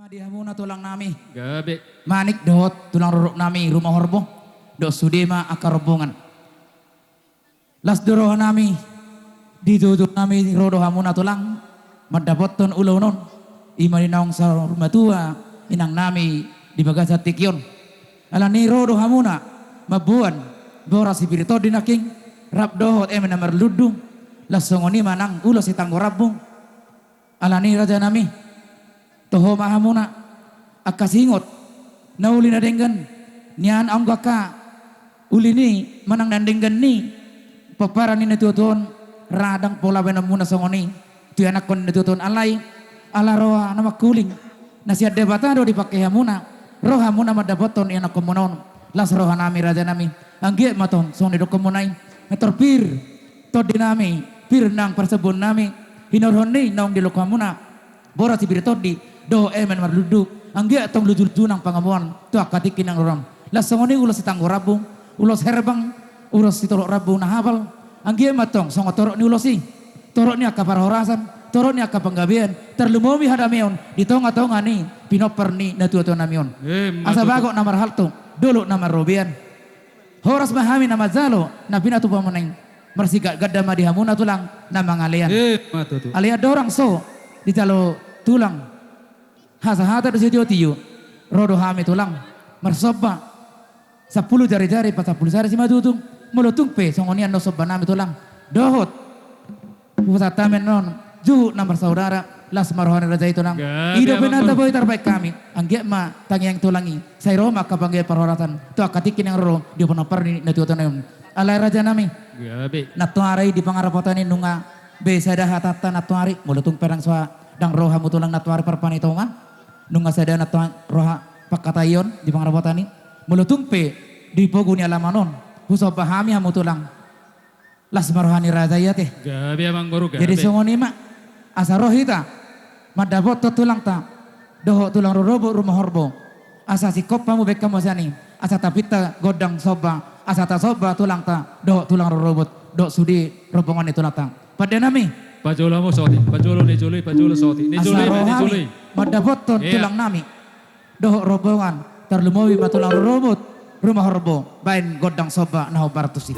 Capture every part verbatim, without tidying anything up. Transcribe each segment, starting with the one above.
Di hamuna tulang nami. Gabe. Manik dohot tulang rorobot nami Rumahorbo. Dohot sude ma angka rombongan. Las do roha nami, di tutu nami ro do hamuna tulang, mandapothon ulaon on, i ma di naung saur matua, inang nami di bagasan tingki on. Alani ro do hamuna, mamboan, boras si pir tondi nangkin, rap dohot eme na marlundu, las songon i ma nang ulos si tanggo rambung. Alani raja nami, toho ma hamuna, angka singot, na uli na denggan, nian anggo angka uli ni manang na denggan ni pomparan ni natuatua on, ra ndang pola baenonmuna songon i tu ianakhon ni natuatua on, alai ala roha na mangkuling na sian Debata do dipangke hamuna, ro hamuna mandapothon ianakkonmuna on. Las roha nami raja nami, anggiat ma tong songon didokkonmuna i, na tor pir tondi nami, pir nang parsombuon nami, hinorhon ni naung dilok hamuna, boras si pir tondi, dohot eme na marlundu, anggiat tong lujuluju nang pangomoan tu angka tingki na ro on. Las songon i ulos si tanggo rambung, ulos herbang, ulos si torop rambung na hapal, anggiat ma tong songon torop ni ulos i, torop ni angka parhorasan, torop ni angka panggabean, tarlumobi hadameon di tongatonga ni pinompar ni natuatua nami on. Emma tutu. Asa bagot na marhalto, dolok na marrobean, horas ma hami na manjalo na pinatupa muna i. Marsigatganda ma di hamuna tulang na mangalean. Emma tutu. Alai andorang so dijalo tulang hasahatan dohot sitiotio, ro do hami tulang marsomba sampulu jarijari pasampulu sari simanjujung. Molo tung pe songon i annon somba nami tulang dohot pasahat hami annon juhut na marsaudara, las ma roha ni raja i tulang. Gabe. I dope na amang boru. Tabo i tarbaen hami, anggiat ma tangiang tulang i, sai ro ma angka panggabean parhorasan tu angka tingki na ro di pinompar ni natuatua nami on. Alai raja nami. Gabe. Nantoari di pangarampotan i nunga be sada hatanta nantoari, molo tung pe ndang so, ndang ro hamu tulang nantoari Parpanitonga, nunga sada nantoari roha pangkataion di pangarampotan i. Molo tung pe di pogu ni alaman on husomba hami hamu tulang, las ma roha ni raja i ate. Gabe amang boru, gabe. Jadi songon i ma, asa ro hita mandapothon tulangta dohot tulang rorobot Rumahorbo, asa singkop hamu baen hamu sian i, asa tapinta gondang somba, asa tasomba tulangta dohot tulang rorobot dohot sude rombongan ni tulangta. Pande nami. Pajolo hamu soti, pajolo ni jolo i, pajolo soti. Ni jolo i, ni jolo i. Asa ro hami mandapothon tulang nami dohot rombongan, tarlumobi ma tulang rorobot Rumahorbo baen gondang somba na hombar tusi.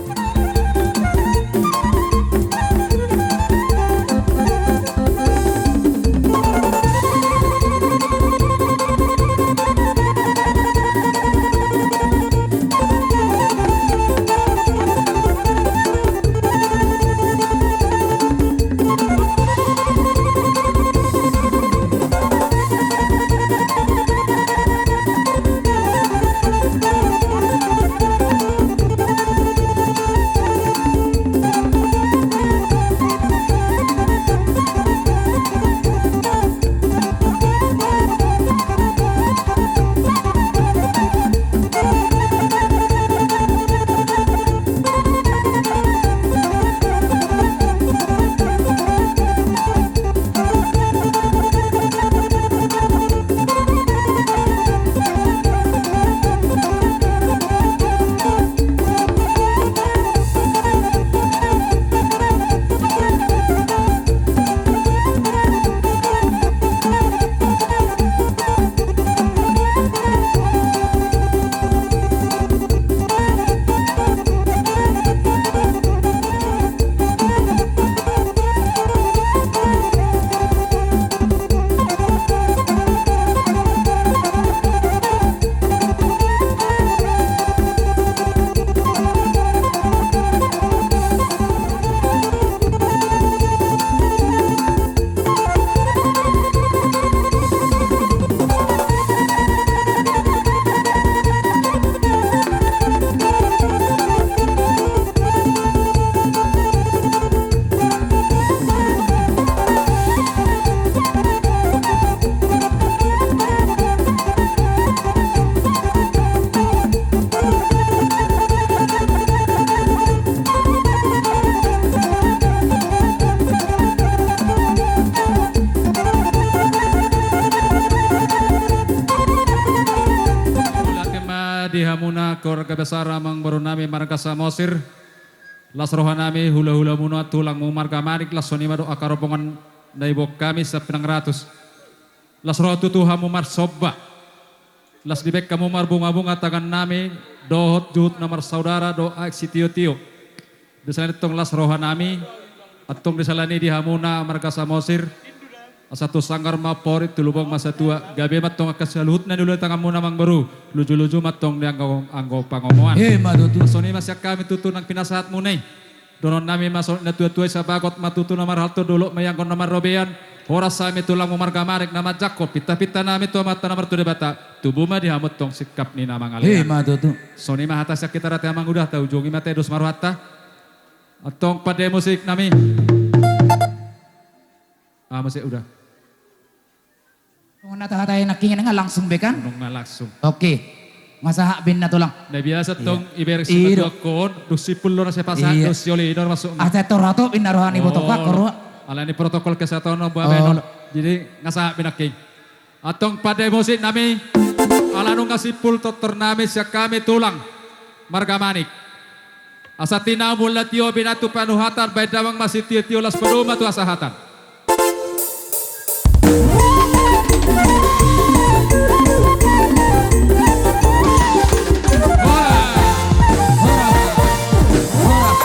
Ulakke ma di hamuna keluarga besar amang boru nami marga Samosir. Las roha nami hulahulamuna tulangmu marga Manik, las songon i ma dohot angka rombongan na iboan hami sian Pinang Ratus. Las roha tutu hamu marsomba. Las dibaen hamu marbunga-bunga tangan nami, dohot juhut na marsaudara dohot aek sitio-tio. Di sian i tong las roha nami, antong di sian i di hamuna marga Samosir, asa tu sanggar ma amporik, tu lubang ma satua, gabe ma antong angka saluhutna ni ulu ni tanganmuna amangboru, luju-luju ma antong di anggo, anggo pangomoan. Ima tutu. Songon i ma sian hami tutu nang pinasahatmuna i. Dohonon nami ma songon na tua-tua i, sabagot ma tutu na marhalto, dolok ma i anggo na marrobean, horas hami tulangmu marga Manik na manjangkon, pinta-pinta nami tu Amanta na martua Debata, tubu ma di hamu antong singkap ni na mangalean. Ima tutu. Songon i ma hata sian hita, rade amang, udah taujungi ma taedus ma rohanta. Antong pande musik nami. Ah, muse udah. Songon na tahatai nangkin, nga langsung be kan? Nunga langsung. Oke. Nga sahat be ninna tulang. Na biasa antong ibereng si batu angkon, dung simpul do na sai pasahat, dung sioli do na masuk. Asa torhat be ninna roha ni botoka, roha. Alani protokol kesehatan on, baen on. Jadi nga sahat be nangkin. Antong pande musik nami, ala nunga simpul tortor nami sian hami tulang marga Manik. Asa tinamu latio binatu panuhatan, baen damang ma sitio-tio, las padomu ma tu hasahatan. Horas, horas, horas.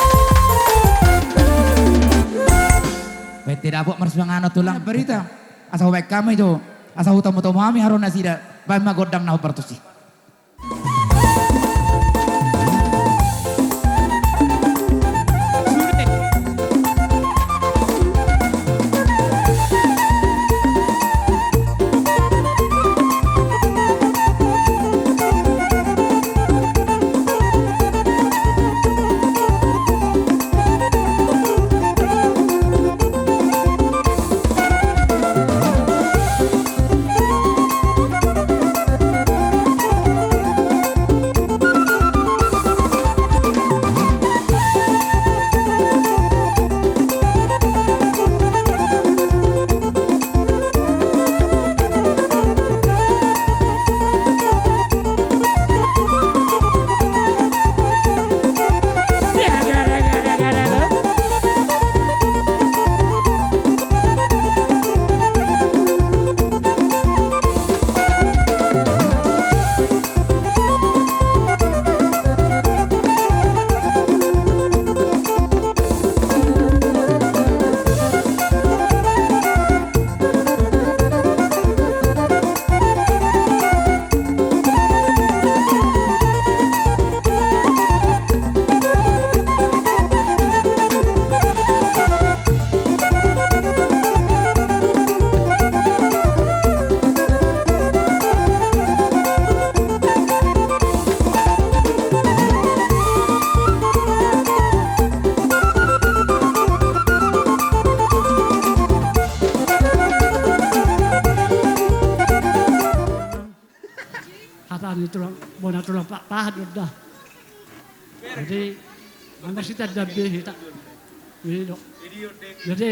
Baen ti dapot marsuang anu tulang. Barita. Asa hubaen hami jo. Asa hutamu-tamu hami haroa nasida. Baen ma gondang na hombar tusi. Hata ni tulang, bona tulang Pakpahan do da. Jadi, mama sita dabe hita. Jadi, jadi,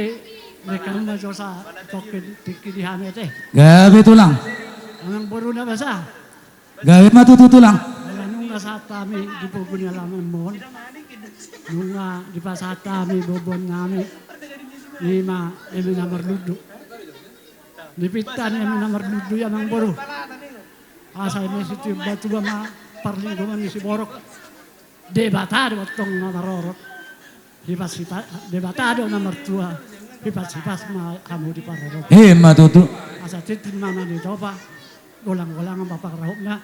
mereka ma jo sa tokin tingki di hami ate. Gabe tulang. Amangboru na basa. Gabe ma tutu tulang. Ala nunga sahat hami di pogu ni alamanmon. Nunga dipasahat hami boanon nami. Ima eme na marlundu. Dipinta ni eme na marlundu i amangboru. Asa eme sitiop batua ma parlinggoman ni siborok. Debata do antong na marorot. Hipas-hipas, Debata do na martua. Hipas-hipas ma hamu diparorot. Ima tutu. Asa tintin ma na nitopa. Golang-golang ma pangarahutna.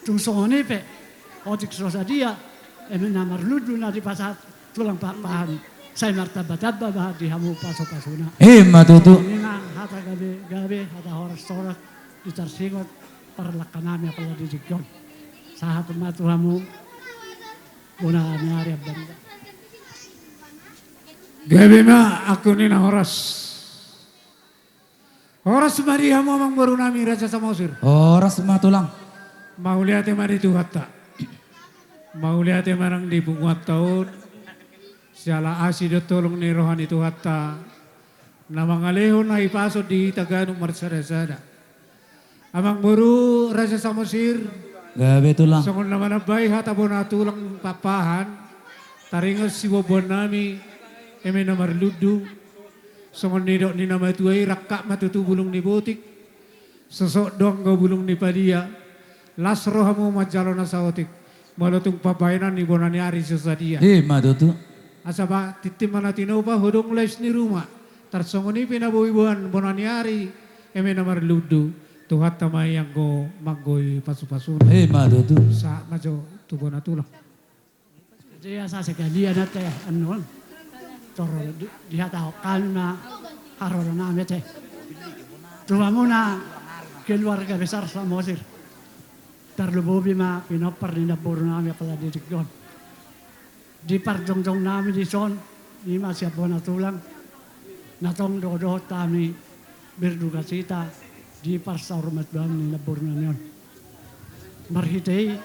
Tung songon i pe, otik so sadia, eme na marlundu na dipasahat tulang Pakpahan, sai martamba-tamba ma di hamu pasu-pasuna. Ima tutu. Songon i ma hata gabe-gabe, hata horas-horas, di tarsingot parlangka nami apala di tingki on. Sahat ma tu hamu bona ni ari, amban. Gabe ma, angkup ni na horas. Horas ma di hamu amangboru nami Raja Samosir. Horas ma tulang. Mauliate ma di Tuhanta. Mauliate ma nang di punguanta on. Siala asi dohot holong ni roha ni Tuhanta, na mangalehon hahipason di hita ganup marsada-sada. Amangboru Raja Samosir. Gabe tulang. Songon na manambai hata bona tulang Pakpahan, taringot siboanon nami, eme na marlundu. Songon nidok ni na matua i, rangkap ma tutu bulung ni botik. Sosok do anggo bulung ni padia, las rohamu manjalo na saotik, molo tung pambahenan ni bona ni ari so sadia. Ima tutu. Asa ba tintin ma na tinopa, hodong lais ni ruma. Tarsongon i pe na boi boan bona ni ari, eme na marlundu, Tuhanta ma i anggo manggoi pasupasuna. Ima tutu. Sahat ma jo tu bona tulang. Jadi asa sekalian ate annon. Tor di, dihatahon hami ma haroro nami ate. Tu hamuna keluarga besar Samosir. Tarlumobi ma pinompar ni namboru nami apala di tingki on. Di parjongjong nami dison, ima sian bona tulang, na tong do dohot hami berdukacita di parsaurmatuaon ni namboru nami on. Marhite i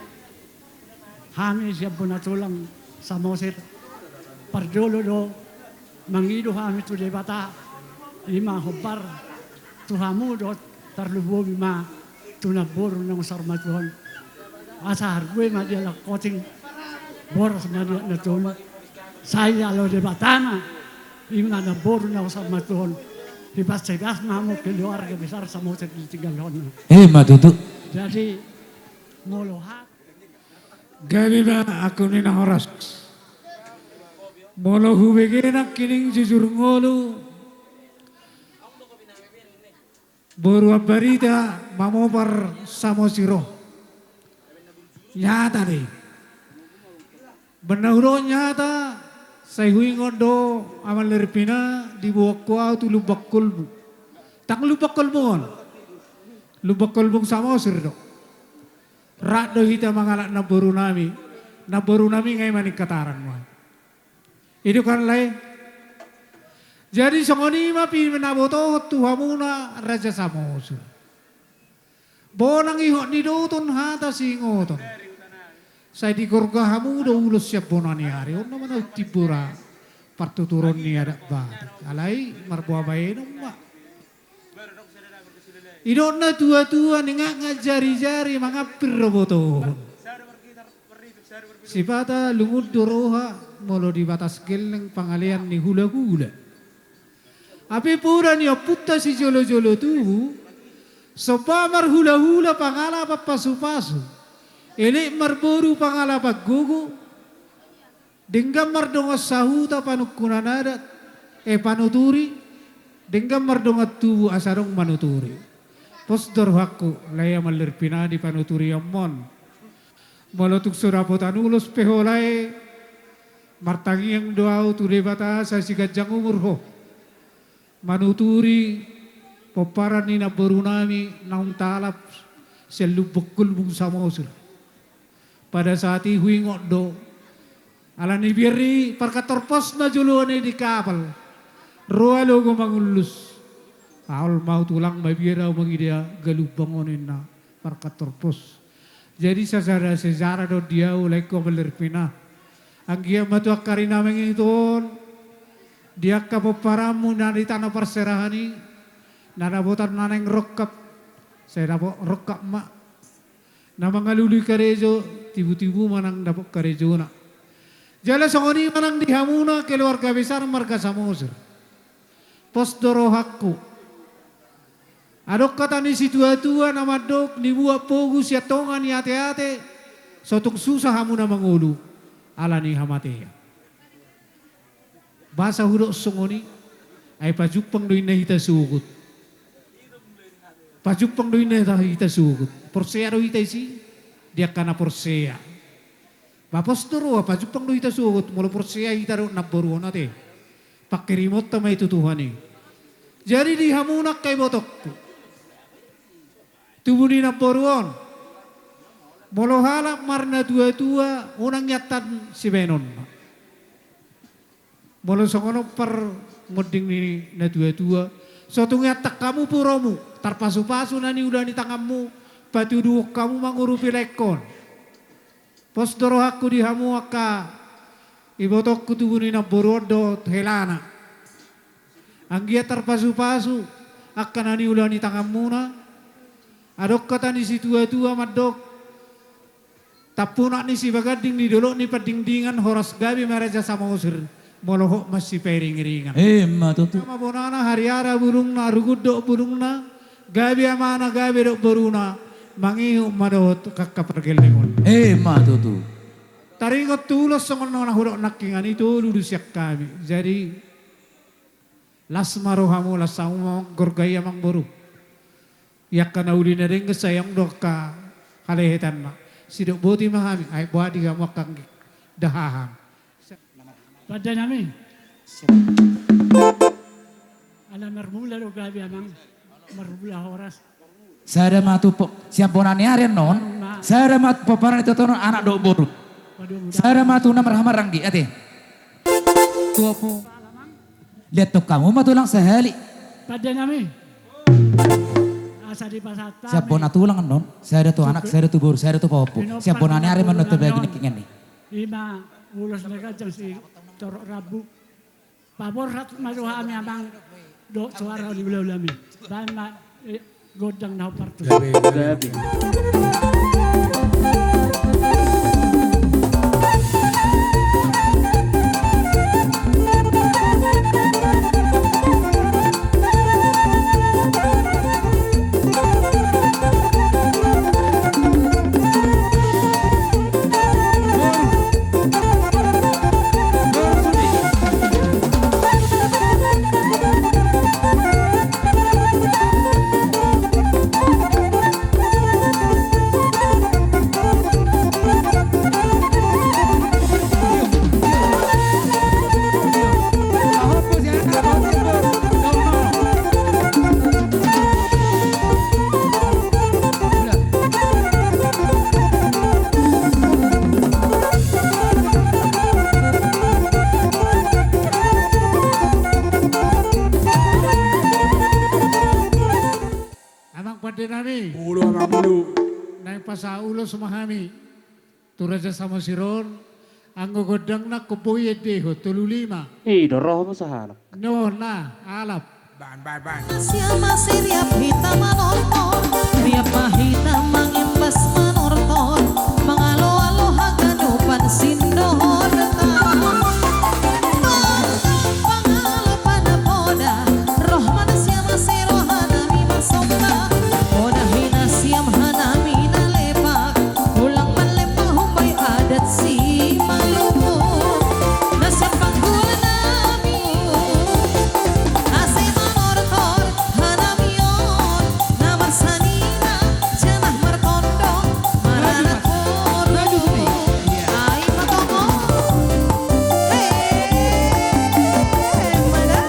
hami sian bona tulang Samosir, parjolo do mangido hami tu Debata, ima hombar tu hamu dohot tarlumobi ma tu namboru naung saurmatuaon. Asa harbue ma di anak koting, boras ma di anak na tolu. Sai alo Debata ma, ima namboru naung saurmatuaon. Hipas-hipas ma hamu keluarga besar Samosir ditinggalhon. Ima tutu. Jadi molo ha Gabe ma, angka na horas. Molo hubege nangkining jujur ngolu, boru Ambarita mamopar Samosir on. Nyata do i. Bahen na hudok nyata, sai huingot do Amang Lerpina diboan ho ahu tu Lumban Kolbu. Tang Lumban Kolbu on, Lumban Kolbu Samosir do. Rap do hita mangalap namboru nami. Namboru nami nga i maningkataran ma. I do kan lae. Jadi songon i ma pinabotohon tu hamuna Raja Samosir. Bonang ihot ni doton hata siingoton. Sai digorga hamu do ulos sian bona ni ari on, na manaon timbura partuturon ni adat Batak. Alai marboa baenon ma. Didok na tua-tua, ningatngat jari-jari mangampir do botohon. Sipata lungun do roha molo di batas gelleng pangalean ni hula-hula. Ape poda ni ompunta sijolo-jolo tubu, somba marhula-hula pangalapan pasu-pasu, elek marboru pangalapan gogo, denggan mardongan sahuta panungkunan adat, eh, panuturi, denggan mardongan tubu asa adong manuturi. Pos do rohangku, lae Amang Lerpina, di panuturianmon. Molo tung so dapotan ulos pe ho lae, martangiang do ahu tu Debata asa siganjang umur ho manuturi pomparan ni namboru nami naung talap sian Lumban Kolbu Samosir. Pada saat i huingot do, ala ni biar ni parkantor pos na joloan i di kapal, ro alogo mangullus. Aol ma ahu tulang, mabiar ahu mangida galumbang on, ninna parkantor pos. Jadi sasada sejarah do di ahu, laengku Amang Lerpina. Anggiat ma tu angka ari na mangihuthon, di angka pomparanmu na di tano parserahan i, na dapotan na naeng rongkap, sai dapot rongkap ma. Na mangalului karejo, tibu-tibu ma nang dapot karejona. Jala songon i ma nang di hamuna keluarga besar marga Samosir. Pos do rohangku. Adong hata ni situa-tua na mandok, nibuat pogu sian tonga ni ate-ate, so tung susa hamuna mangolu ala ni hamatean. Boasa hudok songon i? Ai pajumpang do inna hita sogot. Pajumpang do inna hita sogot. Porsea do hita disi? Di angka na porsea. Ba pos do roha, pajumpang do hita sogot, molo porsea hita dohot namboru on ate. Pangkirimonta ma i tu Tuhan i. Jadi di hamuna angka ibotongku, tubu ni namboru on, molo halak marnatua-tua, unang iantan sibahenonna. Molo songon on parngonding ni natua-tua, so tung iantan hamu puromu, tarpasu-pasu na niula ni tanganmu, patuduhon hamu mangurupi laengkon. Pos do rohangku di hamu angka ibotongku, tubu ni namboru on dohot helana. Anggiat tarpasu-pasu angka na niula ni tanganmuna. Adong hata ni situa-tua mandok, tampunak ni sibaganding di dolok ni Pandingdingan, horas gabe ma Raja Samosir, molo hot ma sipairing-iringan. Ima tutu. Ima bonana, hariara bulungna, rugundok bulungna, Gabe amana, gabe dok boruna, mangihu ma dohot angka pargellengon. E, ma tutu. Taringot tu ulos songon na hudok nangkin i, tolu do sian hami. Jadi, las ma rohamu, las hamu ma gorga i, amangboru. Ia angka na uli na denggan sai adong do angka halehetanna. Sidok boti ma hami, ai boha di hamu angka dahahan. Pande nami. Ala marmula do gabe, amang, marmula horas. Sada ma tu po, sian bona ni ari annon. Sada ma tu pomparan ni itotonon, anak dohot boru. Sada ma tu na marhahamaranggi, ate. Tuapu. Lihat tu hamu ma tulang sahali. Pande nami. Asa dipasahat hami. Sian bona tulang annon, sada tu anak, sada tu boru, sada tu pahompu. Sian bona ni ari ma annon tu bagi nangkin i. Ima ulos na ganjang sitorop rambu. Paborhat ma roha hami, amang, dohot suara ni ulaulami. Baen ma, e, gondang na hombar tu. Amang pande nami. Molo, amang, molo. Naeng pasahat ulos ma hami tu Raja Samosir on, anggo gondangna anggo boi endehon tolu lima. I do roha ma sahalak. Nuhun, alap. Ban, ban, ban. Siama siriap hita manortor, riap ma hita mangimbas manortor, mangalo-alo haganupan sindohorta. Tongtong pangalo panapoda, roh ma na siama si roha nami marsomba, poda hina siam hanami na lepak, ulang malem pahombai adat si Maluku. Na siap panggul nami, ase manortor hanami on, na marsanina, jamah martondong, maranak boru. Ai ma tongon. He, mada.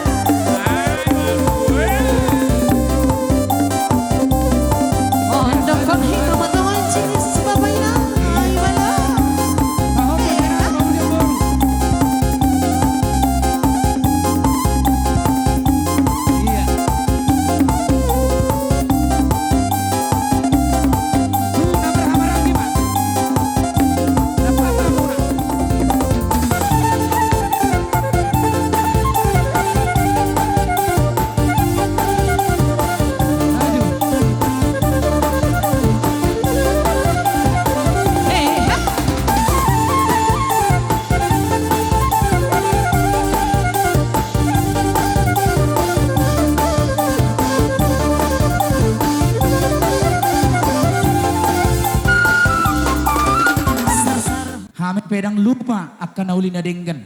Hami pe ndang lupa angka na uli na denggan.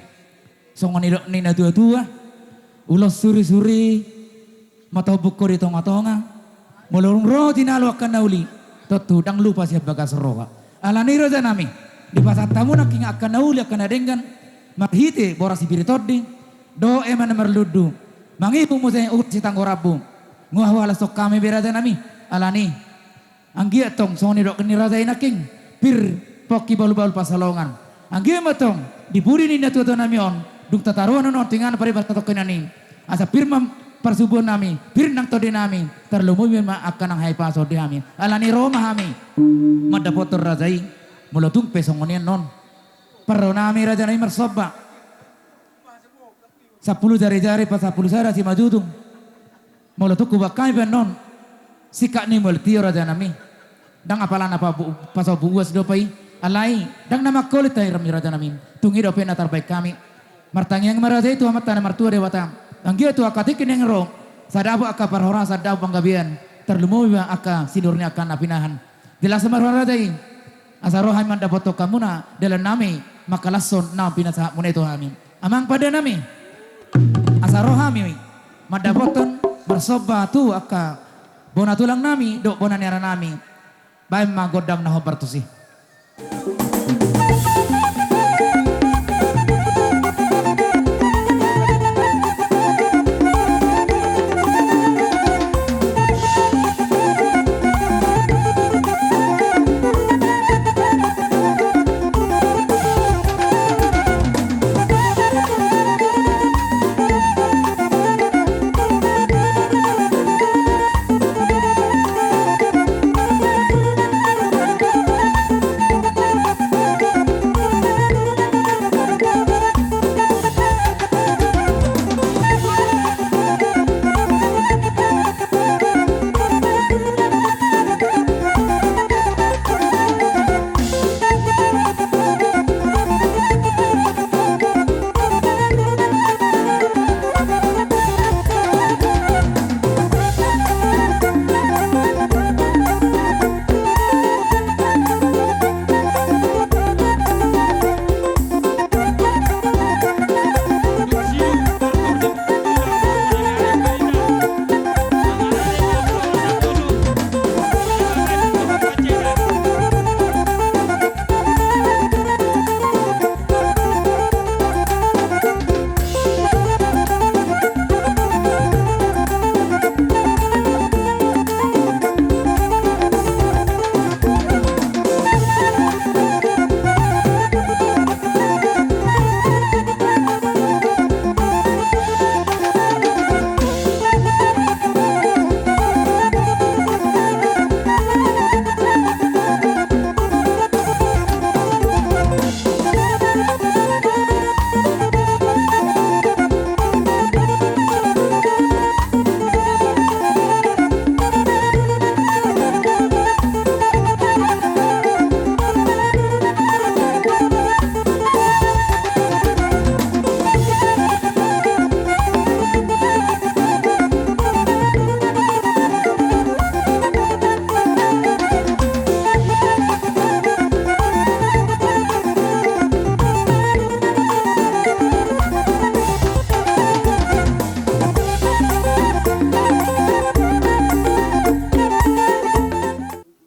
Songon nidok ni na tua-tua, ulos suri-suri, matombuk ho di tonga-tonga. Molo dung ro tinalo angka na uli, tontu ndang lupa sian bagas roha. Alani raja nami, dipasahat hamu nangkin angka na uli, angka na denggan, marhite boras sipir ni tondi, dohot ema na marlundu, mangihu muse ulos sitanggo rambu. Nguah-uah las tong hami be raja nami, alani. Anggiat tong songon nidok ni raja i nangkin, pir pongki bahul-bahul pansalongan. Anggiat ma tong di pudi ni na tua-tua nami on, dung tataruhon on tu inganan pariban satongkinan i, asa pir ma parsubuan nami, pir nang tondi nami, tarlumobi ma angka nang hahipason di hami. Alani ro ma hami mandapothon raja i, molo tung pe songon i annon. Parro nami raja nami marsomba. Sampulu jari-jari pasampulu sada simanjujung. Molo tung hubaen hami pe annon, singkat ni mual tio raja nami. Ndang apala na pabu-, pasombu uas dope i. Alai ndang na mangkolit hami raja nami. Tung i dope na tarbahen hami. Martangiang ma raja i tu Amanta na martua Debata, anggiat tu angka tingki naeng ro, sada dapot angka parhorasan, sada dapot panggabean. Tarlumobi ma angka sinur ni angka na pinahan. Jala asa marhua raja i, asa ro hami mandapothon hamuna dalan nami mangkalashon na pinasahat muna i tu hami. Amang pande nami, asa ro hami mandapothon marsomba tu angka bona tulang nami dohot bona ni ara nami. Baen ma gondang na hombar tusi.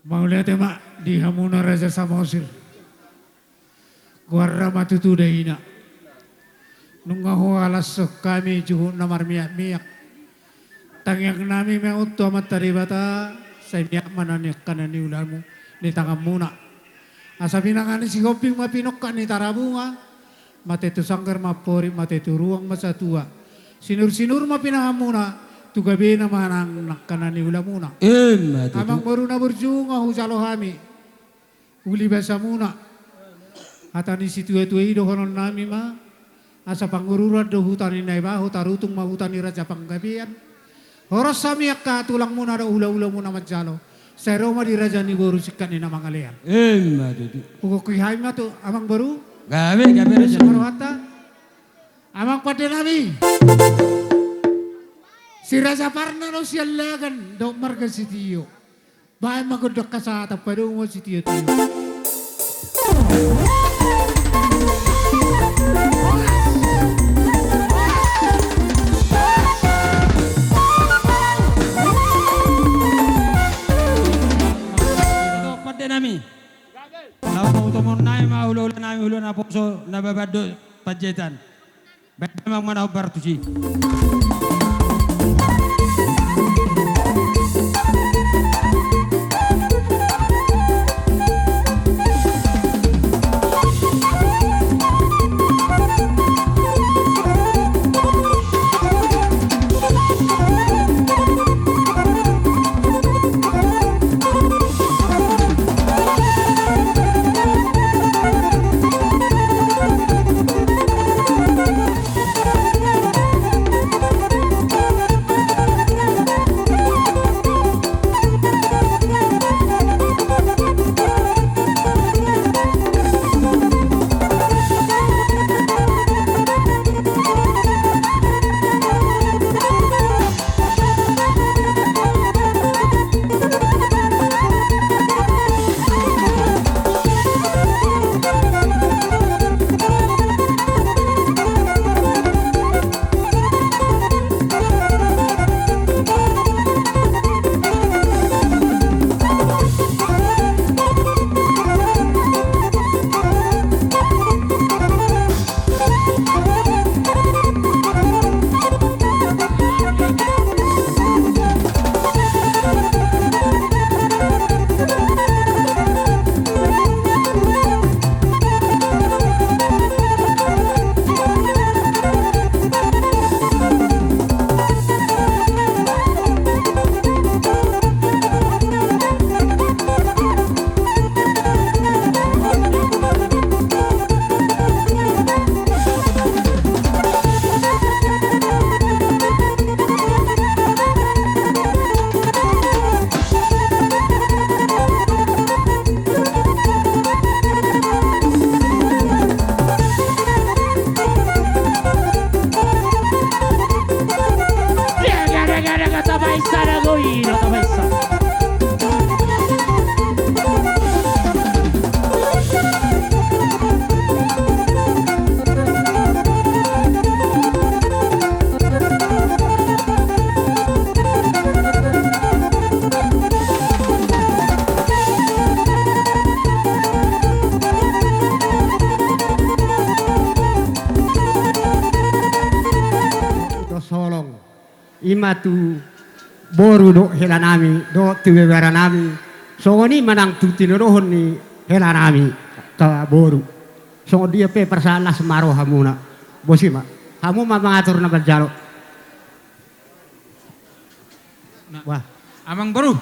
Mauliate ma di hamuna Raja Samosir. Goarna ma tutu da ina. Nunga huhalashon hami juhut na marmiakmiak. Tangiang nami ma on tu Amanta Debata, sai miak ma na ni angka na niulamu, ni tanganmuna. Asa pinangan ni Sihombing ma pinongkak ni Tarabunga, mate tu sanggar ma amporik, mate tu ruang ma satua. Sinursinur ma pinanganmuna, tu gabena ma nang angka na niulamuna. Ima tutu. Amangboru na burju, nunga hujalo hami uli basamuna. Hata ni situatua i dohonon nami ma, asa Pangururan do huta ni Naibaho, Tarutung ma huta ni Raja Panggabean. Horas hami angka tulangmuna dohot hulahula muna manjalo. Sai ro ma di raja ni boru singkat ni na mangalean. Ima tutu. Hugokhon hami ma tu amangboru. Gabe, gabe, raja. Amang pande nami, si Raja Parna do sian Lagan dohot marga Sitio. Baen ma gondang hasahatan, padomu ma sitiotio. Pande nami, laho utomon nami ma hulahula nami, hulahula naposo, Nababan dohot Panjaitan. Baen damang ma na hombar tusi. ma tu boru dohot hela nami, dohot tu bebere nami, songon i ma nang tu tinodohon ni hela nami tu boru. Songon dia pe pasahat las ma rohamuna. Bosi ma. Hamu ma mangatur na manjalo. Nah, wah. Amang boru.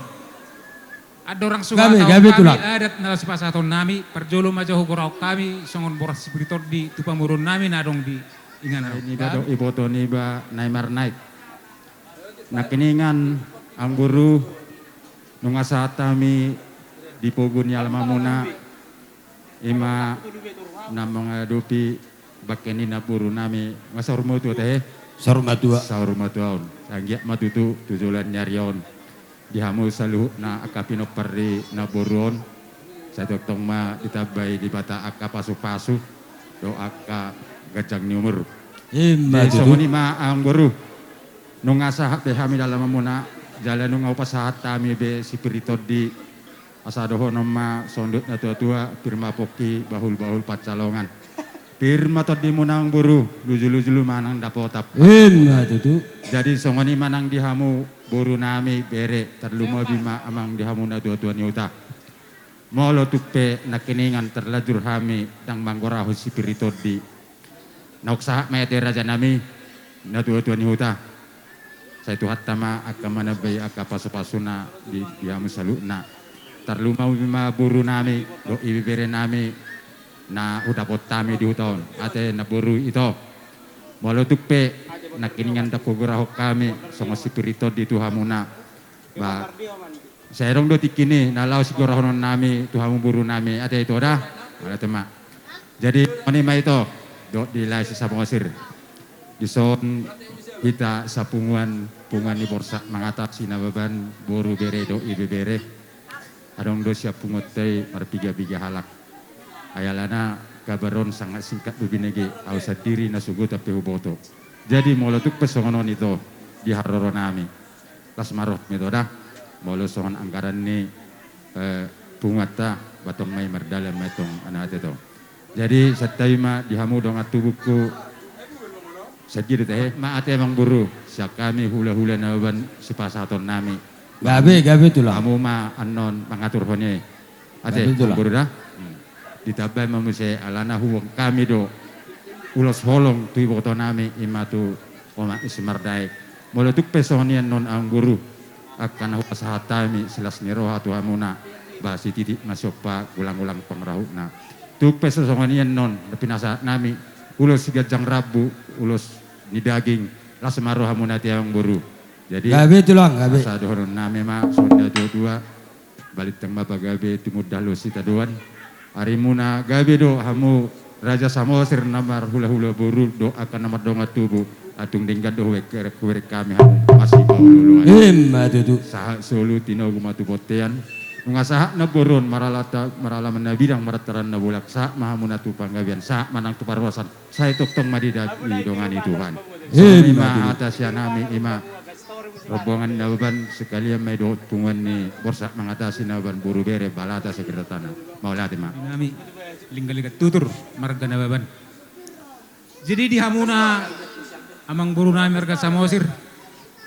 Andorang suhat, gabe, gabe, kami tulang. Adat na sipasahaton nami, parjolo ma jo hugorahon hami songon boras sipir ni tondi tu pamoruon nami na adong di inganan. Niba dohot iboto niba na i marnaik. Nangkiningan, amang boru, nunga sahat hami di pogu ni alamanmuna, i ma na mangadopi bangke ni namboru nami, nunga saur matua, tehe? Saur matua. Saur matua on. Anggiat ma tutu tu joloan ni ari on, di hamu saluhutna angka pinompar ni namboru on, sai tongtong ma ditambai Debata angka pasupasu dohot angka ganjang ni umur. Ima tutu. Jadi songon i ma, amang boru. Nunga sahat be hami di alamanmuna, jala nunga hupasahat hami be sipir ni tondi. Asa dohonon ma songon dok natuatua, pir ma pongki, bahulbahul pansalongan. Pir ma tondimuna, amang boru, lujuluju ma nang dapotan. Ima tutu. Jadi songon i ma nang di hamu boru nami, bere, tarlumobi ma amang di hamu natuatua ni huta. Molo tung pe nangkiningan tarlanjur hami ndang manggorahon sipir ni tondi, naung sahat ma i ate, raja nami, natuatua ni huta. Sai Tuhanta ma angka manambai angka pasupasuna di, di hamu saluhutna. Tarlumobi ma boru nami dohot ibebere nami na hudapot hami di huta on. Ate namboru ito, molo tung pe nangkiningan ndang hugorahon hami songon sipir ni tondi tu hamuna, ba, sai adong do tingki i na laho sigorahonon nami tu hamu boru nami, ate ito da. Mauliate ma. Jadi songon i ma ito, dohot di Lae si Samosir. Dison hita sapunguan, punguan ni Borsak Mangatasi Nababan, boru, bere dohot ibebere. Adong do sian punguanta i marpigapiga halak. Ai alana kabar on sangat singkat do binege, au sandiri na sogot pe huboto. Jadi molo tung pe songon on ito di haroro nami, las ma roham ito da. Molo songon anggaran ni, eh, punguanta, ba tong ma i mardalan ma i tong, ate ito. Jadi santabi ma di hamu dongan tubungku. Sadia do, tehe? Ma ate, amang boru, sian hami hulahula Nababan sipasahaton nami. Gabe, gabe tulang. Hamu ma annon mangaturhon i, ate. Gabe tulang. Amang boru da. Hmm. Ditambai ma muse, alana huboan hami do ulos holong tu iboto nami, i ma tu omak ni si Mardaek. Molo tung pe songon i annon, amang boru, angka na hupasahat hami silas ni roha tu hamuna, ba sititi ma siompa, gulang-gulang pangarahutna. Tung pe so songon i annon na pinasahat nami, ulos siganjang rambu, ulos ni daging, las ma rohamuna, ate, amang boru. Jadi, gabe tulang, gabe. Asa dohonon nami ma songon natuatua, balintang ma pagabe, tumundalhon sitadoan. Arimuna gabe do hamu Raja Samosir na marhulahula boru dohot angka na mardongan tubu, atung denggan do huberek, huberek hami hamu masipaolooloan. Ima tutu. Sahat solu tinogu ma tu bontean. Nunga sahat namboru on maralata, maralaman na bidang, marantaran na bolak, sahat ma hamuna tu panggabean, sahat ma nang tu parhorasan. Sai tongtong ma didongani Tuhan. Ima tutu. Songon i ma hata sian hami, i ma rombongan Nababan sekalian ma i dohot punguan ni Borsak Mangatasi Nababan, boru, bere, balata, segerta tana. Mauliate ma. Nami Linggalingga Tutur marga Nababan. Jadi di hamuna amang boru nami marga Samosir,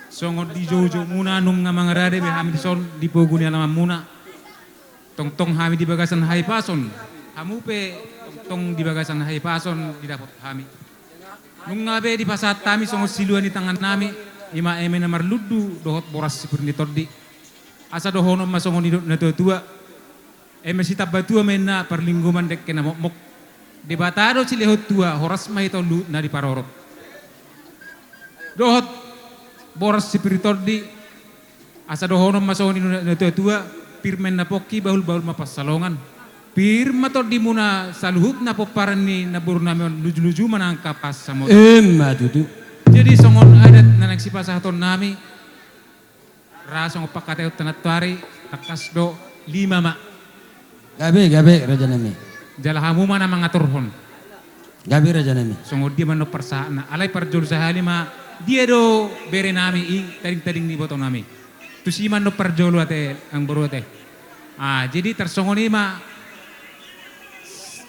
songon di joujoumuna nunga mangarade be hami dison di pogu ni alamanmuna. Tongtong hami di bagasan hahipason, hamu pe tongtong di bagasan hahipason didapot hami. Nunga be dipasahat hami songon silua ni tangan nami, i ma eme na marlundu dohot boras sipir ni tondi. Asa dohonon ma songon nidok natuatua: Eme sitamba tua ma inna, parlinggoman dengke na mokmok. Debata do silehon tua, horas ma hita on luhut na diparorot. Dohot boras sipir ni tondi, asa dohonon ma songon nidok natuatua: Pir ma inna pongki, bahulbahul ma pansalongan. Pir ma tondimuna saluhutna pomparan ni namboru nami on, lujuluju ma nang angka pansamotan. Ima tutu. Jadi songon adat na naeng sipasahaton nami, ra songon pangkataion tanantoari, tangkas do lima ma. Gabe, gabe, raja nami. Jala hamu ma na mangaturhon. Gabe, raja nami. Songon dia ma annon parsahatna? Alai parjolo sahali ma, dia do bere nami i tadingtading ni iboto nami. Tusi ma annon parjolo, ate, amang boru, ate. Ah, jadi tarsongon i ma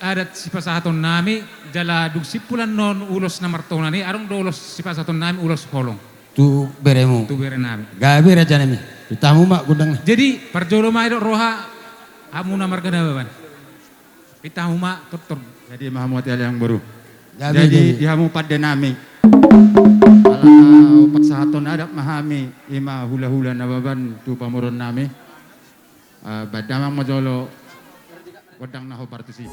adat sipasahaton nami, jala dung simpul annon ulos na martohonan i, adong do ulos sipasahaton nami, ulos holong. Tu beremu. Tu bere nami. Gabe raja nami. Pitamu ma gondang. Jadi parjolo ma i do roha, hamu na marga Nababan. Pitamu ma tortor. Jadi ma hamu ate ale amangboru. Gabe, jadi gabe. Di hamu pande nami. Ala na pasahaton adat ma hami, i ma hula-hula Nababan tu pamoruon nami. Eh, baen damang ma jolo gondang na hombar tusi.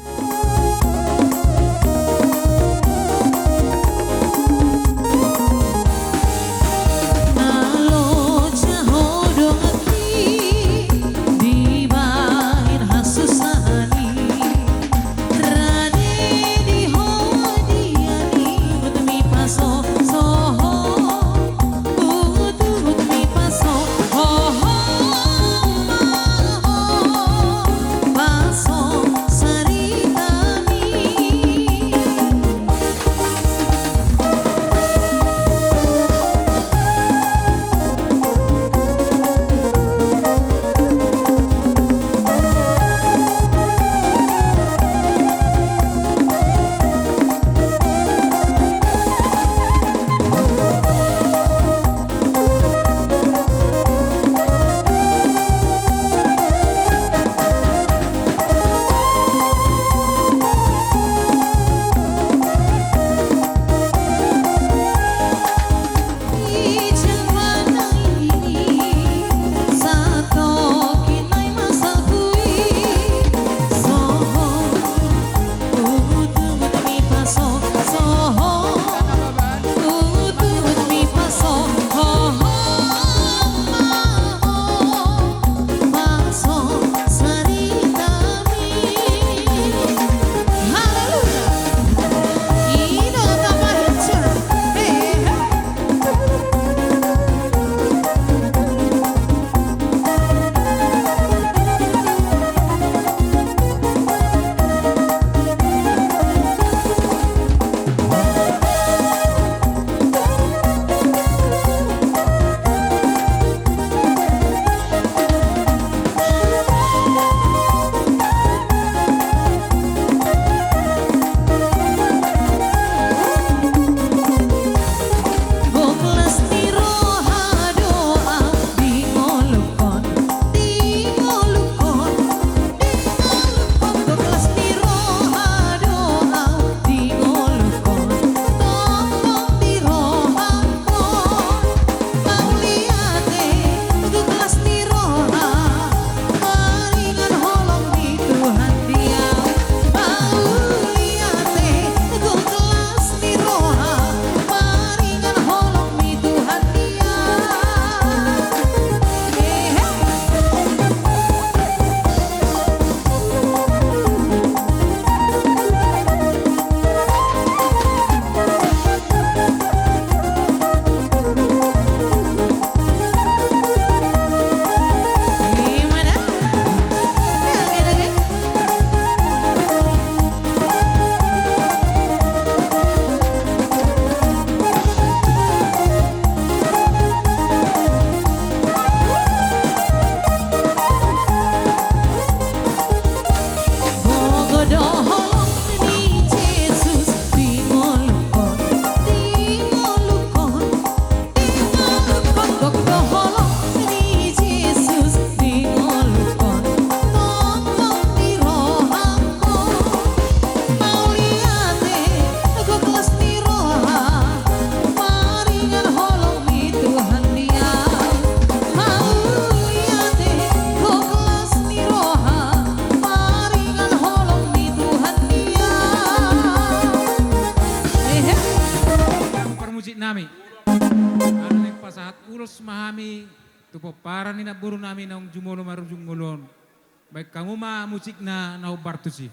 Parmusik nami. Ala naeng pasahat ulos ma hami tu pomparan ni namboru nami naung jumolo marujung ngolu on. Baen hamu ma musikna na hombar tusi.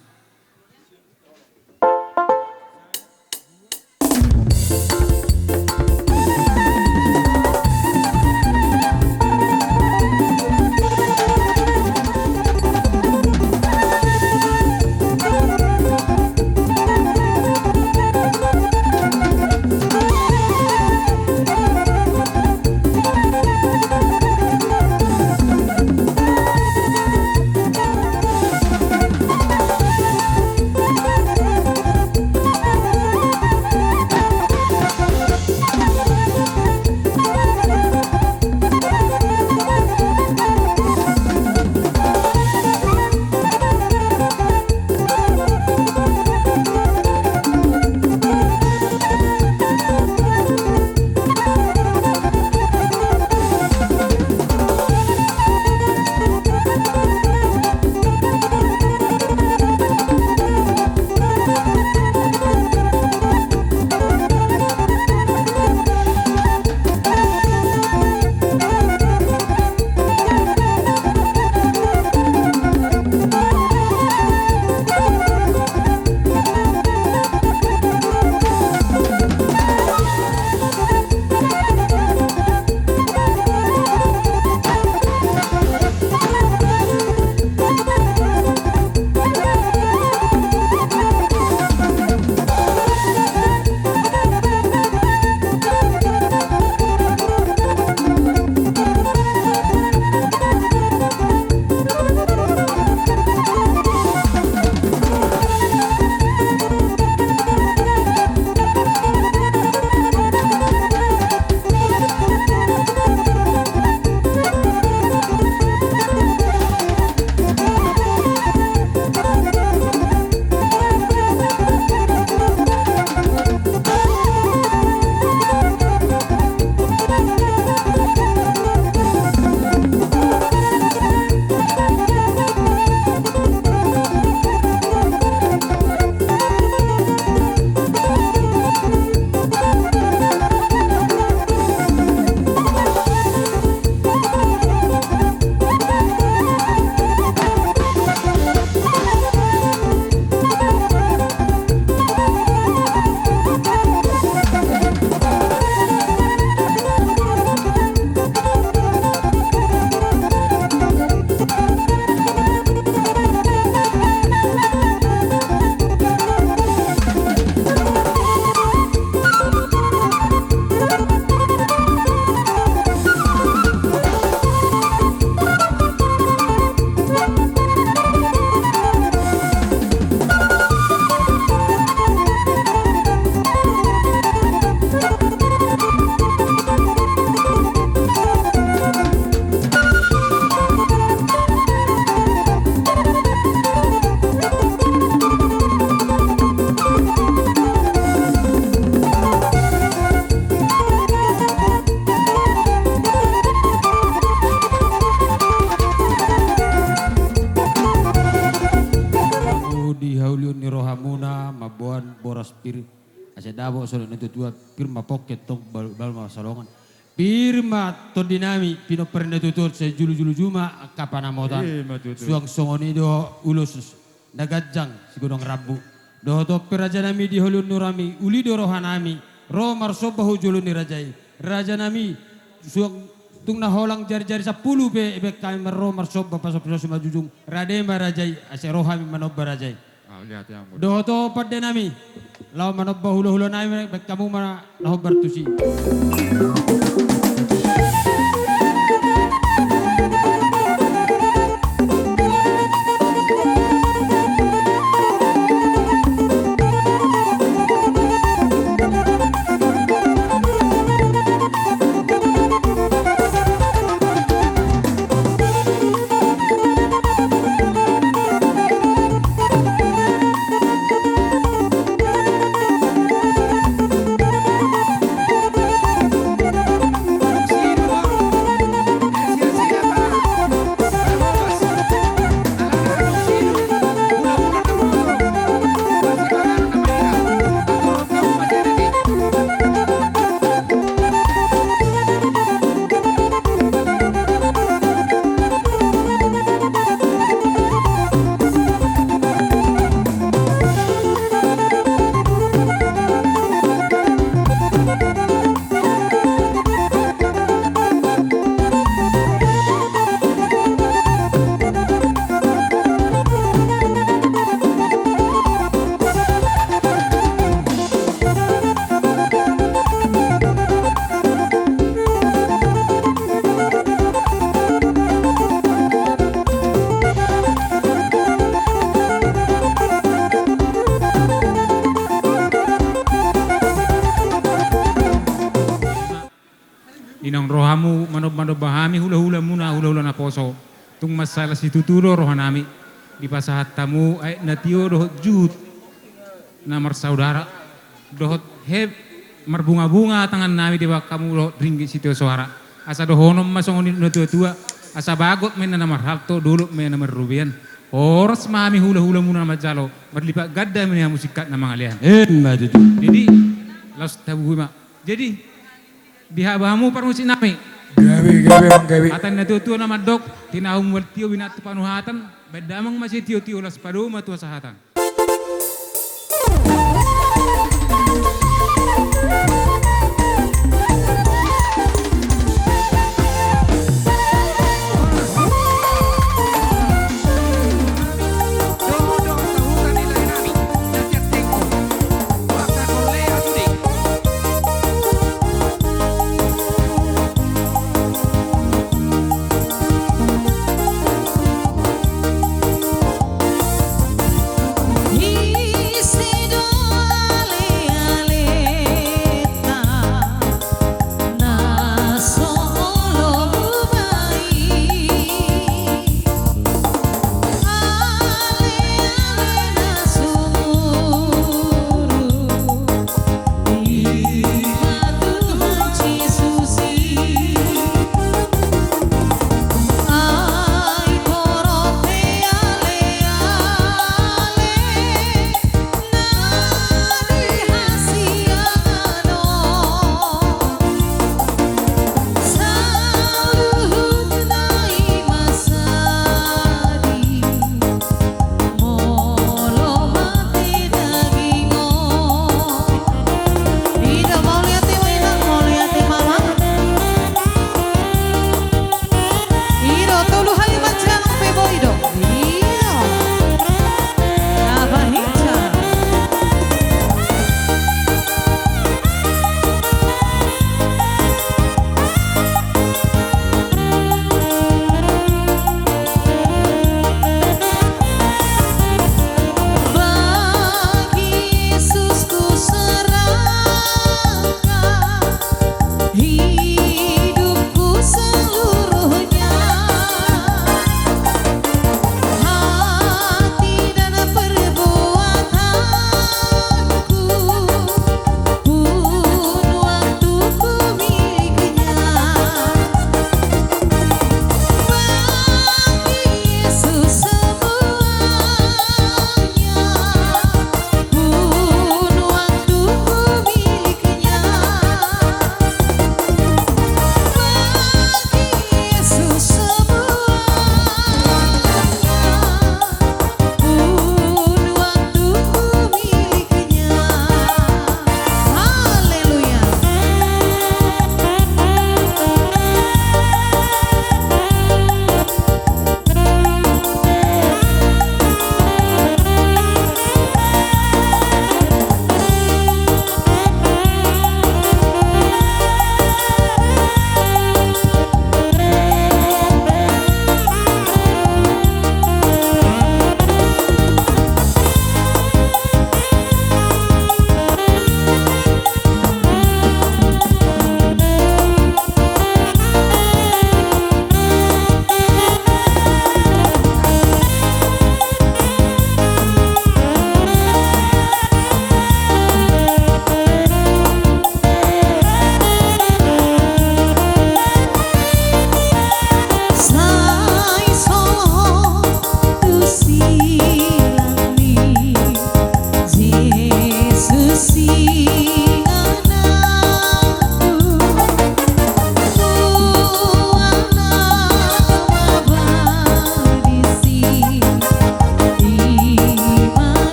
Haulion ni rohamuna mamboan boras pir, asa dabo songon natuatua, pir ma pongki tong bal-, bal ma salongan. Pir ma tondi nami, pinompar ni natuatua, sai julu-julu juma angka panamotan. Ima tutu. Suang songon i do ulos na ganjang sigodang rambu. Dohot on pe raja nami di haulion ni roha nami, uli do roha nami, ro marsomba hu jolo ni raja i. Raja nami, suang tung na holang jari-jari sampulu pe, baen hami marro marsomba pasu-pasu manjujung, rade ma raja i, asa ro hami manomba raja i. Ah, lihat ya, Bud. Dohot on pande nami, laho manomba hula-hula nami, baen hamu ma na hombar tusi. Inang rohamu manomba-nomba hami hula-hulamuna, hula-hula naposo. Tung mansai las situtu do rohanami. Dipasahat hamu aek na tio dohot juhut na marsaudara. Dohot heb marbunga-bunga tangannami dibaen hamu dohot ringgit sitio soara. Asa dohonon ma songon i na tua-tua. Asa bagot ma inna na marhalto, dolok ma inna na marrobean. Horas ma hami hula-hulamuna na manjalo. Marlipat ganda ma inna hamu singkat na mangalean. Ima tutu. Jadi, laos tabuhon ma. Jadi, dihabot hamu parmusik nami. Gabe, gabe, manggabe. Hata ni na tua-tua na mandok, tinahu mual tio binattu panuhatan, baen damang ma sitio-tio las padomu ma tu hasahatan.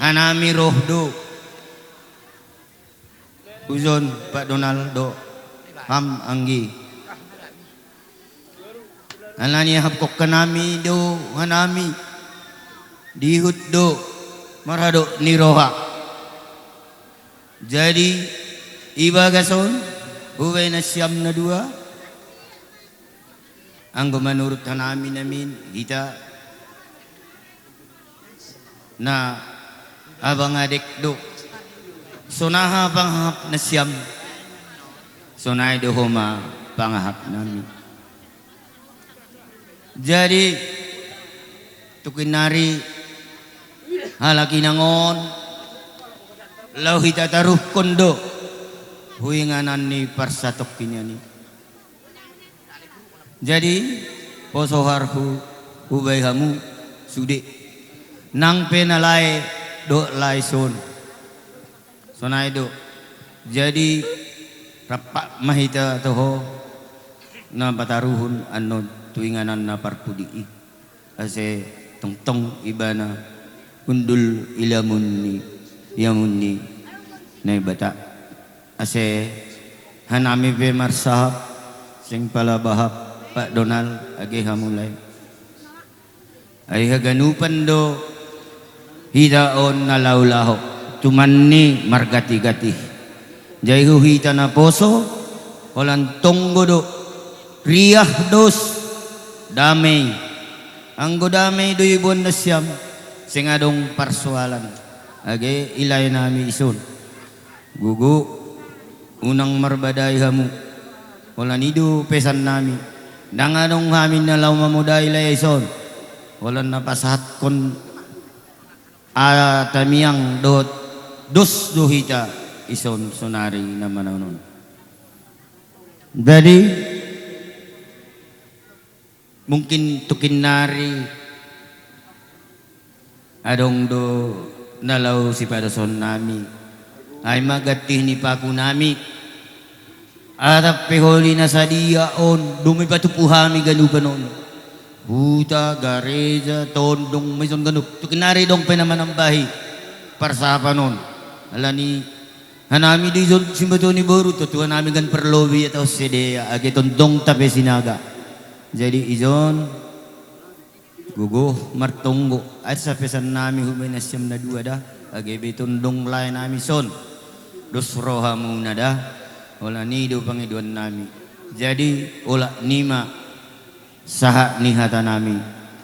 Hanami roh do. Ujon Pak Donald do. Ham anggi. Alani hapkok hanami do hanami. Dihut do. Marhado ni roha. Jadi, ibagas on, hubaen nasiam na dua, anggo manurut hanami namin, hita na abang adek do. Sonaha pangahap nasiam, sonai do homa pangahap nami. Jadi, tukinnari halak inang on, laho hita taruhkon do huinganan ni parsatongkinan i. Jadi, poso harhu hubai hamu sude. Nang pe na lae dohot lae son. Sonai do. Jadi, rap ma hita toho na pataruhon annon tu inganan na parpudi i. Ase tongtong ibana hundul ilamun ni, iamun ni Naibata. Ase hanami pe marsahap, seng pala bahap Pak Donald age hamu lae. Ai haganupan do hita on na laho-laho, tumanni margati-gati. Jai hu hita na poso, holan tonggo do, riah dos, damei. Anggo damei do iboan nasiam, seng adong parsoalan. Age i lae nami ison. Gogo, unang marbadai hamu. Holan i do pesan nami. Ndang adong hami na laho mamodai lae ison. Holan na pasahathon tamiang dohot dos do hita ison sonari na manaon on. Jadi, mungkin tukinnari adong do na laho sipadoson nami. Ai ma gantih ni paku nami. Atap pe holi na sadia on, dome patupu hami ganupan on. Huta, gareja, tondong, ma ison ganup. Tukinnari adong pe na manambahi parsahapan on. Alani hanami do ison simatutu ni boru, tontu hanami gan parlobei atau sedea, age tondongta pe Sinaga. Jadi ison, gogo martonggo, ai sapesan nami hubaen nasiam na dua da, age be tondong lae nami son. Dos rohamuna da, holan i do pangidoan nami. Jadi, olat ni ma sahat ni hata nami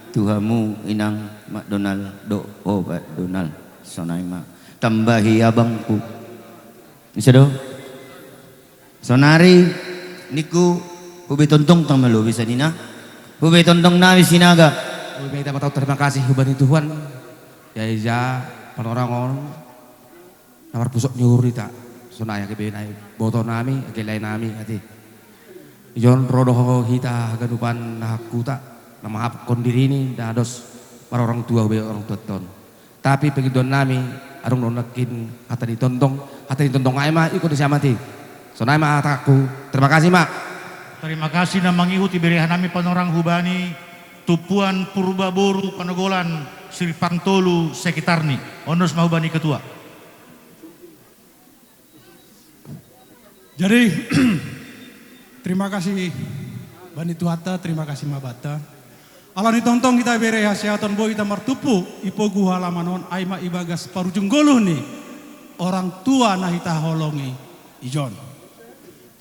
tu hamu inang Mak Donald dohot Opat Donald. Sonai ma. Tambahi abangku. Ise do? Sonari ningku hubaen tondongta ma lobei sanina. Hubaen tondong nami Sinaga. Hubaen hita ma tau terima kasih hubani Tuhan. Ia ija panorang on na marpusok ni uhur hita. Sonai age be na iboto nami, age lae nami, ate. Ijon ro do hita haganupan na hangkuta, na mangahaphon dirini, na dos marorang tua hubaen orang tuanta on. Tapi pangidoan nami, adong do nangkin hata ni tondong, hata ni tondong ai ma, ingkon nasiam ate. Sonai ma hatangku, terima kasih ma. Terima kasih na mangihut, ibere hanami panorang hubani Tumpuan Purba boru Panogolan, Siripang tolu sekitarni. On dos ma hubani ketua. Jadi, terima kasih bani Tuhanta, terima kasih ma banta. Alani tongtong hita bere hasehaton boi hita martumpu i pogu halaman on, ai ma ibagas parujung goluh ni orang tua na hita holongi ijon.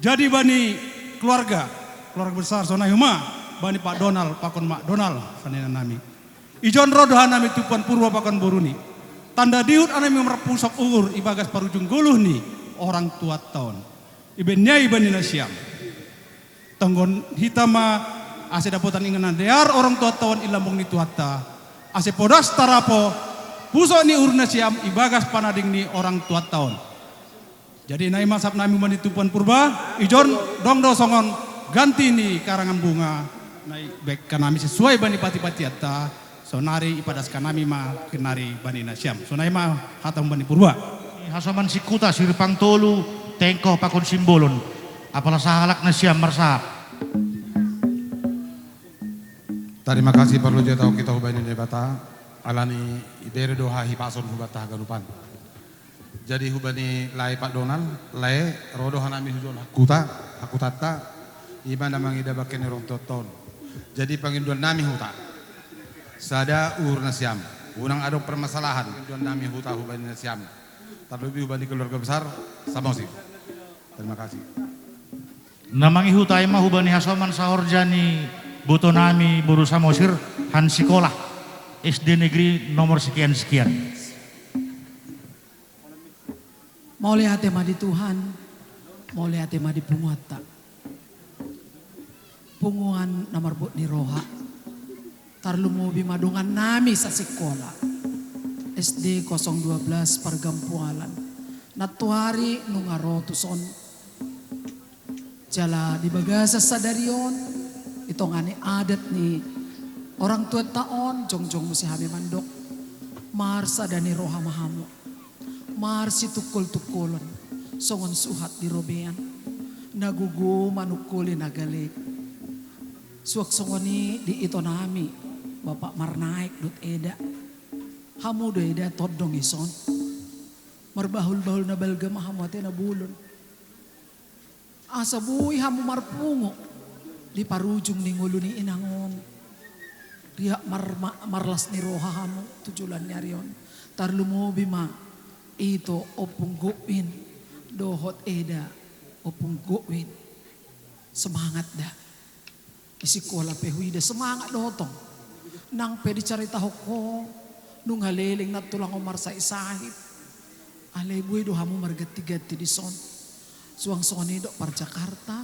Jadi bani keluarga, keluarga besar sonai homa, bani Pak Donald pakon Mak Donald, sanina nami. Ijon ro do hanami Tumpuan Purba pakon boruni. Tanda dihut hanami marpusok uhur ibagas parujung goluh ni orang tuanta on. Ibaen ni ai bani nasiam. Tonggohon hita ma ase dapotan inganan na dear orang tuanta on i lambung ni Tuhanta. Ase podas tarapo pusok ni uhur nasiam ibagas panading ni orang tuanta on. Jadi nai ma sahap nami hubani Tumpuan Purba, ijon dong do songon ganti ni karangan bunga, nai baen hanami sesuai bani pati-patianta, sonari ipadas hanami ma tukinnari bani nasiam. Sonai ma hata hubani Purba. Hasoman singkuta Siripang tolu, Tengkoh pakon Simbolon. Apala sahalak nasiam marsahap. Tarima kasih parlu jatau kita hubaen Naibata. Alani ibere do hahipason hubanta haganupan. Jadi hubani lae Pak Donald, lae ro do hanami hujon hakuta, hakutatta, ima na mangida bakke ni rong tonton. Jadi panginduan nami huta. Sada uhur nasiam. Unang adong permasalahan, panginduan nami huta hubani nasiam. Terlebih hubani keluarga besar Samosir. Terima kasih. Na mangihutai ma hubani hasoman sahorja ni boto nami boru Samosir, han sikola S D negeri nomor sekian-sekian. Mauliate ma di Tuhan, mauliate ma di punguanta. Punguan na marbot ni roha. Tarlumobi ma dongan nami sasikola S D kosong dua belas Pargampualan. Nantuari nunga ro tuson. Jala di bagasan sadari on, i tonga ni adat ni orang tuanta on, jongjong muse hami mandok. Marsada ni roha ma hamu. Marsitungkol-tungkolon, songon suhat di robean. Na gogo manungkoli na gale. Suang songon i di ito nami, Bapak Marnaek dohot Eda. Hamu do Eda tondong ison. Marbahul-bahul na balga ma hamu ate na bolon. Asa boi hamu marpungu di parujung ni ngolu ni inang on. Riak mar-, ma-, marlas ni roha hamu tu joloan ni ari on. Tarlumobi ma ito Ompung Godwin dohot Eda Ompung Godwin. Semangat da. Di sikola pe huida semangat do tong. Nang pe dicaritahon ho, nunga leleng na tulang on marsahit-sahit. Alai boi do hamu marganti-ganti dison. Suang songon i dohot par Jakarta.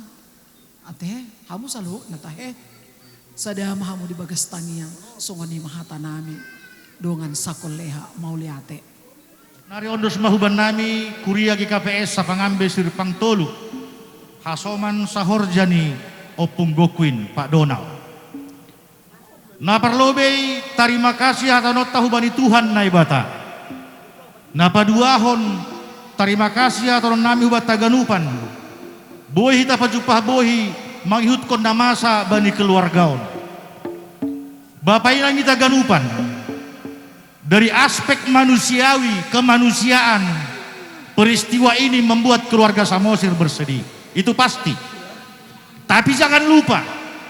Ate, hamu saluhutna tahe. Sada ma hamu di bagas tangiang, songon i ma hata nami. Dongan sakola, mauliate. Nari ondos ma huban nami, Kuria G K P S Sapangambe Siripang tolu. Hasoman sahorja ni Ompung Godwin, Pak Donald. Na parlobei, tarima kasih hataononta hubani Tuhan Naibata. Na paduahon, tarima kasih hataonon nami hubanta haganupan. Boi hita pajumpang bohi, mangihuthon na masa bani keluarga on. Bapa inang hita haganupan. Dari aspek manusiawi, kemanusiaan, peristiwa ini membuat keluarga Samosir bersedih. Itu pasti. Tapi jangan lupa,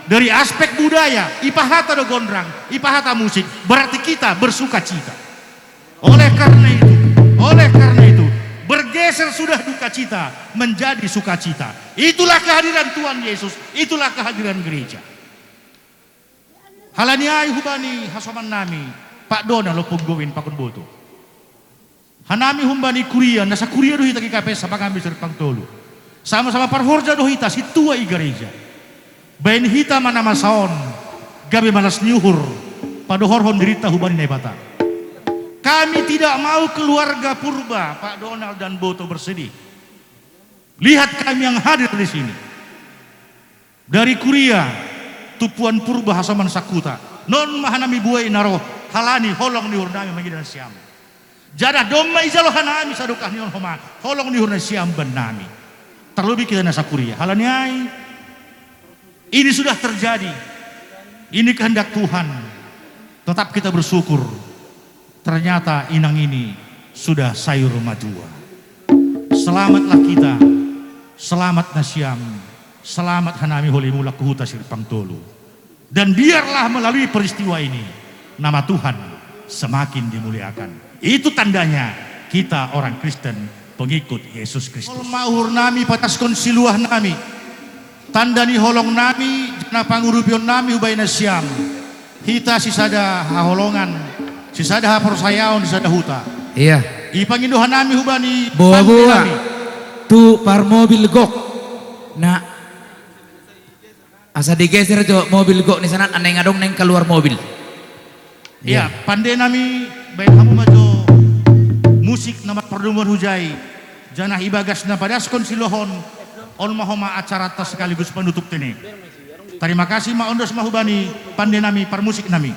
dari aspek budaya, i pahata do gondrang, i pahata musik, berarti kita bersukacita. Oleh karena itu, oleh karena itu, bergeser sudah duka cita menjadi sukacita. Itulah kehadiran Tuhan Yesus, itulah kehadiran gereja. Halani ai hubani hasoman nami, Pak Donald Ompung Godwin pakon boto. Hanami humbani kuria, nasa kuria do hita G K P S Sapangambe Siripang tolu. Sama-sama parhorja do hita, sintua i gareja. Baen hita ma na masa on, gabe malas ni uhur, padohorhon dirinta hubani Naibata. Kami tidak mau keluarga Purba, Pak Donald dan Boto bersedih. Lihat kami yang hadir di sini. Dari kuria, tumpuan Purba hasoman sahuta. Non ma hanami buei na ro, halani holong ni uhur nami mangida nasiam. Janah domma ijalo hanami sadokah ni on homa, holong ni uhur nasiam bannami. Terlebih kita nasa kuria. Halani ai, ini sudah terjadi. Ini kehendak Tuhan. Tetap kita bersyukur. Ternyata inang ini sudah sayur matua. Selamatlah kita, selamat nasiam, selamat hanami holi mulak hu huta Siripang tolu. Dan biarlah melalui peristiwa ini, nama Tuhan semakin dimuliakan. Itu tandanya kita orang Kristen, pengikut Yesus Kristus. Holong ma uhur nami, pataskon siluah nami. Tanda ni holong nami, na pangurupion nami hubaen nasiam. Hita sisada haholongan, sisada haporsayaon, sisada huta. Iya. Ipangindo hanami hubani pande nami. Tu parmobil gok. Na, asa digeser jo mobil gok ni sanan, aneng adong neng keluar mobil. Iya, iya. Pande nami, baen hamu ma jo musik na marpardomuan hujai, janah ibagas na padaskon siluah on, on ma homa acaranta sekaligus panutup tene. Tarima kasih ma, ondos ma hubani pande nami, parmusik nami.